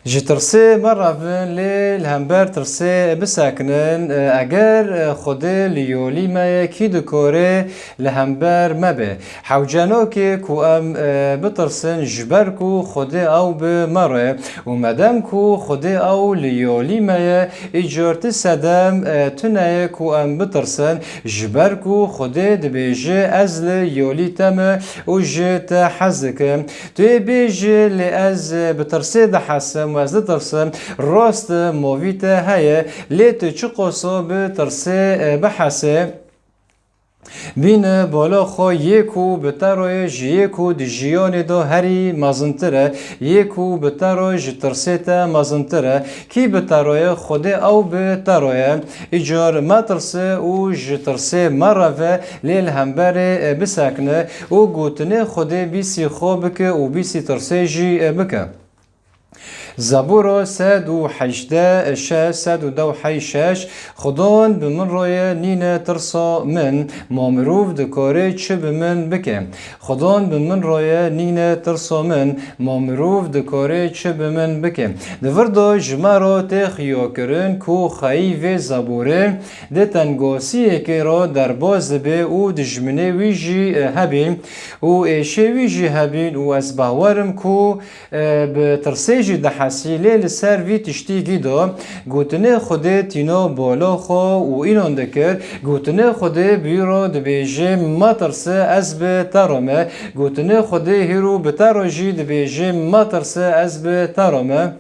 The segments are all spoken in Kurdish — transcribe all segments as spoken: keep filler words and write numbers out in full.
Ji tirsê merevin, lê li hember tirsê bisekinin. Eger Xwedê li yolî me ye, kî dikore li hember me be? Hewce nake ku em, e, bitirsin, ji ber ku Xwedê ew bi me re ye. Û medem ku Xwedê ew li yolî me ye, îcar ti sedem, e, tune ye ku em bitirsin, ji ber ku Xwedê dibêje, Ez li yolî te me û ji te hez dikim. Tu yê bêjî, Lê ez bi tirsê dihesim û ez ditirsim. Rast e, movî te heye, lê tu çiqaso bi tirsê, e, bihesê. Bîne bala xwe yê ku bi te re ye ji yê ku di jiyanê de herî mezintir e, yê ku bi te re ji tirsê te mezintir e. Kî bi te re ye? Xwedê ew bi te re ye. Îcar metirse û ji tirsê mereve, lê li hemberê, e, bisekine û gotinê Xwedê bîsî xwe bike û bîsî tirsê jî, e, bike. Zebûro sed û hejdeh, şeş, sed û deh û heşt şeş, Xwedon bi min re ye, nîne tirsa min, ma mirov dikare çi bi min bike? Xwedon bi min re ye, nîne tirsa min, ma mirov dikare çi bi min bike? Di vir de ji me re tê xiyakirin ku xweyî vê zebûrê di tengasiyekê re derbas dibe û dijminê wî jî, e, hebîn û êşê wî jî hebîn û ez bawer im ku e, bi tirsê jî dihesî, lê li ser vî tiştî gî de gotinê Xwedê tîno bala xwe û înan dikir, gotinê Xwedê bi wî re dibêje, Metirse, ez bi te re me. Gotinê Xwedê hîro bi te re jî dibêje, Metirse, ez bi te re me.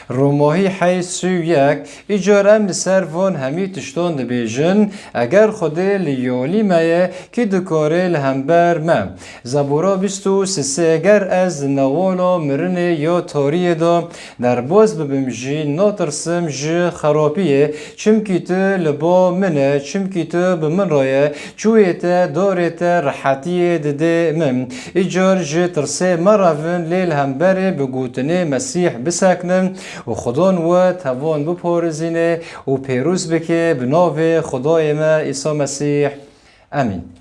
Romahî heyş sî û yek. Îcar em li ser van hemî tiştan dibêjin, Eger Xwedê li yolî me ye, kî dikare li hember me? Zebûra bîst û sê, Ger ez di newala mirinê ya tariyê de derbas bibim jî, natirsim ji xerapiyê, çimkî tu li ba min e, çimkî tu bi min re ye, çûyê te, darê te rehetiyê dide min. Îcar ji tirsê merevin, lê li hemberê bi gotinê Mesîh bisekinin û Xwedon we tevan biparêzîne û pêroz bike, bi navê Xwedayê me Îsa Mesîh. Emîn.